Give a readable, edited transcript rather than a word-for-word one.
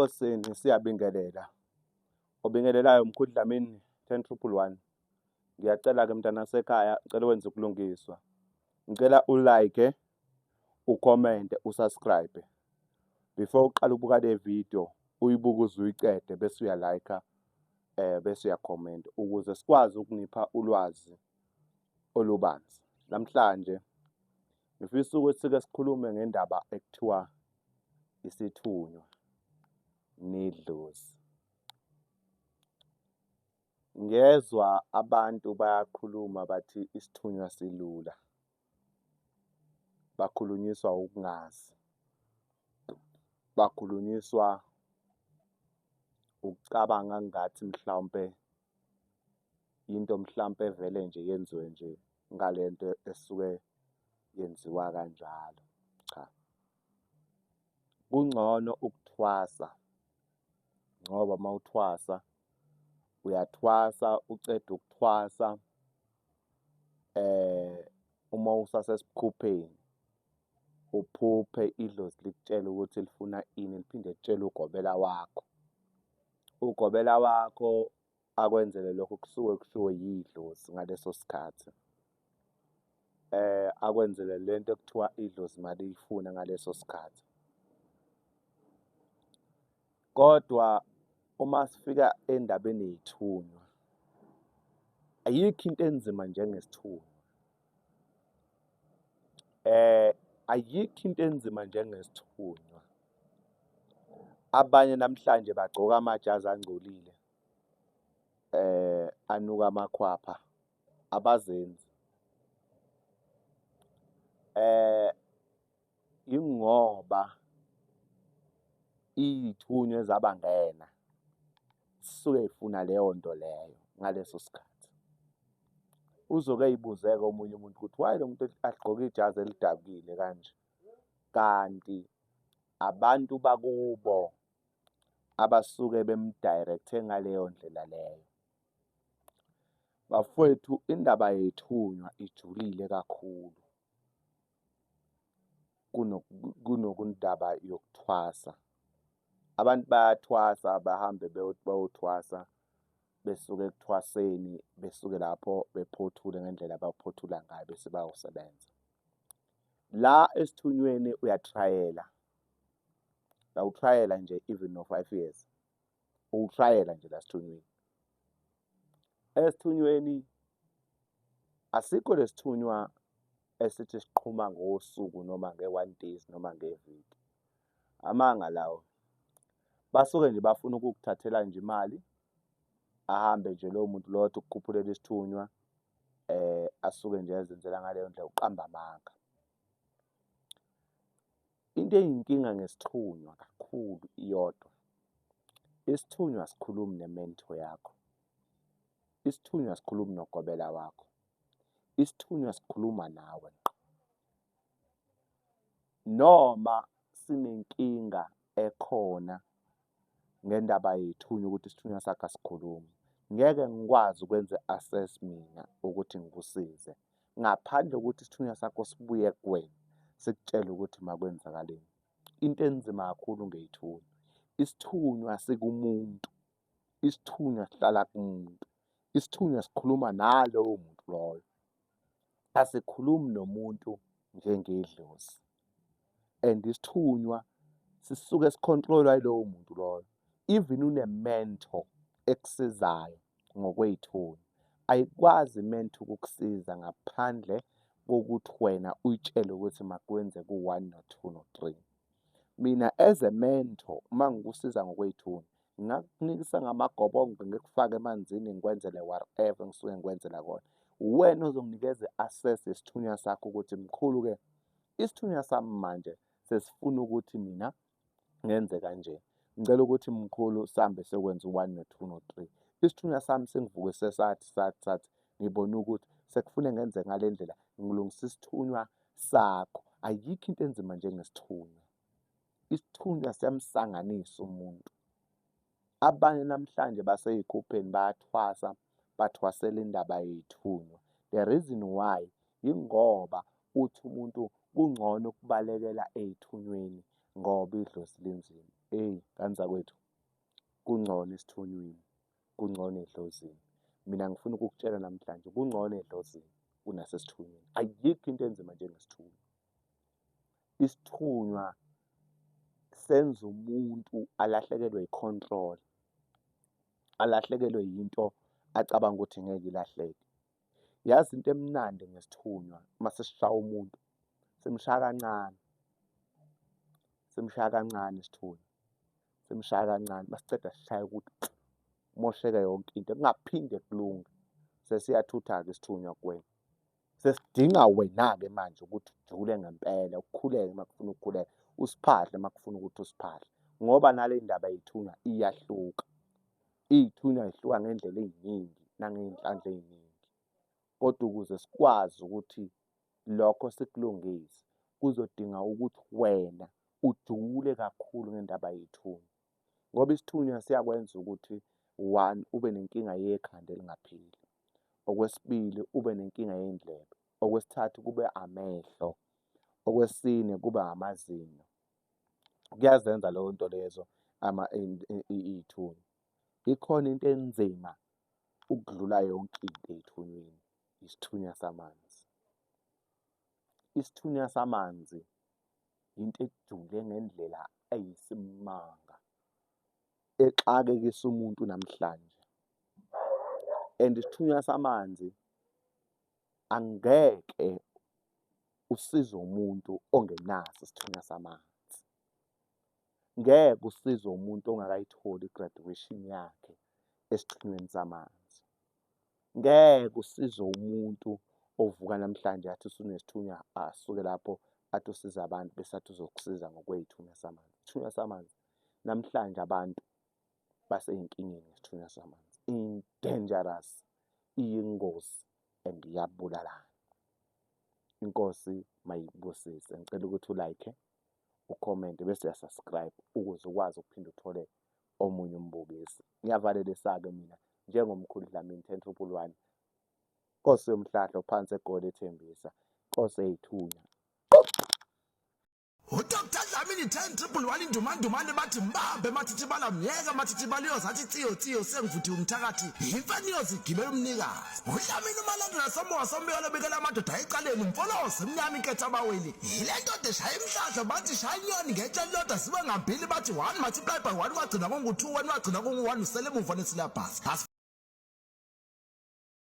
Enkosini siyabingelela. Obingelelayo Mkhulu Dlamini 10111. Ngiyacela-ke mntana sekhaya, ngicela wenze ukulungiswa. Ngicela u-like, ukhomente, usubscribe. Before uqala ubuka le video, uyibuke uze uyiqede bese uya-like, bese uyakhomenta ukuze sikwazi ukunipha ulwazi olubanzi. Namhlanje ngifisa ukuthi sike sikhulume ngendaba ekuthiwa isithunywa nedlozi. Ngezwa abantu bayakhuluma bathi isithunywa silula, bakhulunyiswa ukungazi, bakhulunyiswa ukucabanga ngathi mhlawumpe into mhlampe evele nje yenziwe nje ngale nto esuke yenziwa kanjalo. Cha, kungcono ukuthwasa ngoba uma uthwasa uyathwasa ucede ukuthwasa uma usasesibukhupheni uphuphe idlozi likutshele ukuthi lifuna ini, liphinde litshele ugobela wakho. Ugobela wakho akwenzele lokho kusuke kushiwo yidlozi ngaleso sikhathi. Akwenzele lento ekuthiwa idlozi maliyifuna ngaleso sikhathi. Kodwa uma sifika endabeni yey'thunywa, ayikho into enzima njengesithunywa. Ayikho into enzima njengesithunywa. Abanye namhlanje bagcoka amajazi angcolile, anuka amakhwapha, abazenzi. Yingoba iy'thunywa ezabangena zisuke y'funa leyo nto leyo ngaleso sikhathi. Uzoke ey'buze-ke omunye umuntu ukuthi why lo muntu agqoke ijazi elidabukile kanje, kanti abantu bakubo abasuke bem-direct-e ngaleyo ndlela leyo. Bafowethu, indaba yey'thunywa ijulile kakhulu kunokundaba yokuthwasa. Abantu bayathwasa bahambe bayothwasa, besuke ekuthwaseni besuke lapho bephothule ngendlela abaphothula ngayo bese bayosebenza. La esithunyweni uyatrayela, awutrayela nje even no-5 years, uwutrayela nje la esithunyweni. Esithunyweni asikho lesithunywa esithi siqhuma ngosuku noma nge-one days noma ngeviki, amanga lawo. Basuke nje bafuna ukukuthathela nje imali, ahambe nje lowo muntu loyo ukukhuphulela isithunywa, asuke nje ezenzela ngaleyo ndlela, uqamba amanga. Into eyinkinga ngesithunywa kakhulu iyodwa, isithunywa asikhulumi ne-mentor yakho, isithunywa asikhulumi nogobela wakho, isithunywa sikhuluma nawe ngqo. Noma sinenkinga ekhona ngendaba yey'thunywa ukuthi isithunywa sakho asikhulumi, ngeke ngikwazi ukwenza i-assess mina ukuthi ngikusize ngaphandle kokuthi isithunywa sakho sibuye kuwena sikutshele ukuthi makwenzakaleni. Into enzima kakhulu ngey'thunywa, isithunywa sikumuntu, isithunywa sihlala kumuntu, isithunywa sikhuluma nalowo muntu loyo, asikhulumi nomuntu njengedlozi. And isithunywa sisuke sikhontrolwa yilowo muntu loyo. Even une-mentor ekusizayo ngokwey'thunywa, ayikwazi i-mentor ukukusiza ngaphandle kokuthi wena uyitshele ukuthi makwenzeke u-one no-two no-three. Mina as a mentor uma ngikusiza ngokwey'thunywa, ngingakunikisa ngamagobongo ngikufake emanzini ngikwenzele whatever engisuke ngikwenzela kona. Uwena ozonginikeza i-access yesithunywa sakho ukuthi mkhulu-ke isithunywa sami manje sesifuna ukuthi mina ngenze kanje. Ngicela ukuthi mkhulu sihambe siyokwenza u-one no-two no-three. Isithunywa sami sengivukise sathi sathi sathi ngibone ukuthi sekufune ngenze ngale ndlela, ngilungisa isithunywa sakho. Ayikho into enzima njengesithunywa. Isithunywa siyamsanganisa umuntu. Abanye namhlanje basey'khupheni bayathwasa, bathwasela indaba yey'thunywa. The reason why yingoba uthi umuntu kungcono ukubalekela ey'thunyweni ngoba idlozi linzima. Eyi ngane zakwethu, kungcono esithunywini, kungcono edlozini. Mina ngifuna ukukutshela namhlanje kungcono edlozini kunasesithunywini. Ayikho into enzima njengesithunywa. Isithunywa senza umuntu alahlekelwe i-control, alahlekelwe yinto acabanga ukuthi ngeke ilahleke. Yazi into emnandi ngesithunywa mase sishaya umuntu, simshaya kancane, simshaya kancane isithunywa, simshaya kancane masiceda sishaye ukuthi kumosheke yonke into kungaphinde kulunge. Sesiyathutha-ke isithunywa kuwena. Sesidinga wena-ke manje ukuthi ujule ngempela, ukhuleke uma kufuna ukukhuleka, usiphahle uma kufuna ukuthi usiphahle ngoba nale ndaba yethunywa iyahluka. Iy'thunywa y'hluka ngendlela ey'ningi nangey'nhlanhla ey'ningi. Kodwa ukuze sikwazi ukuthi lokho sikulungise kuzodinga ukuthi wena ujule kakhulu ngendaba yethunya. Ngoba isithunywa siyakwenza ukuthi one, ube nenkinga yekhanda elingapheli. Okwesibili, ube nenkinga yey'ndlebe. Okwesithathu, kube amehlo. Okwesine, kube amazinyo. Kuyazenza leyo nto lezo iy'thunywa. Ikhona into enzima ukudlula yonke into ey'thunyweni, isithunywa samanzi. Isithunywa samanzi into ejule ngendlela eyisimanga exakekisa umuntu namhlanje. And isithunywa samanzi angeke usize umuntu ongenaso isithunywa samanzi. Ngeke usize umuntu ongakayitholi i-graduation yakhe esithunyweni samanzi. Ngeke usize umuntu ovuka namhlanje athi usunesithunywa asuke lapho athi usiza abantu bese athi uzokusiza ngokwey'thunywa samanzi. Isithunywa samanzi namhlanje abantu basey'nkingeni ngesithunywa samanzi. I-dangerous, iyingozi and iyabulalana. Inkosi mayikubusise. Ngicela ukuthi u-like, ukhomente bese uya-subscribe ukuze ukwazi ukuphinde uthole omunye umbukisi. Ngiyavalelisa-ke mina njengoMkhulu Dlamini 10111. Nkosi yomhlahlo phansi eGoli eThembisa. Nkosi eyithunywa. UDr Dlamini 10 triple 1 indumandumane bathi mbambe mathithibala myeka mathithibala uyozathi tsiyo tsiyo sengivuthiwe umthakathi imfene iyozigibela umnikazi uDlamini umalandela somoya sombikela obikela amadoda ecaleni umfolozi emnyama inketha abaweli yile ndoda eshaya imhlahlo bathi shaya inyoni ngetshe elilodwa zibe ngambili bathi 1 multiply by 1 kwagcina kungu-2 1 wagcina kungu-1 usele emuva nesilabhasi.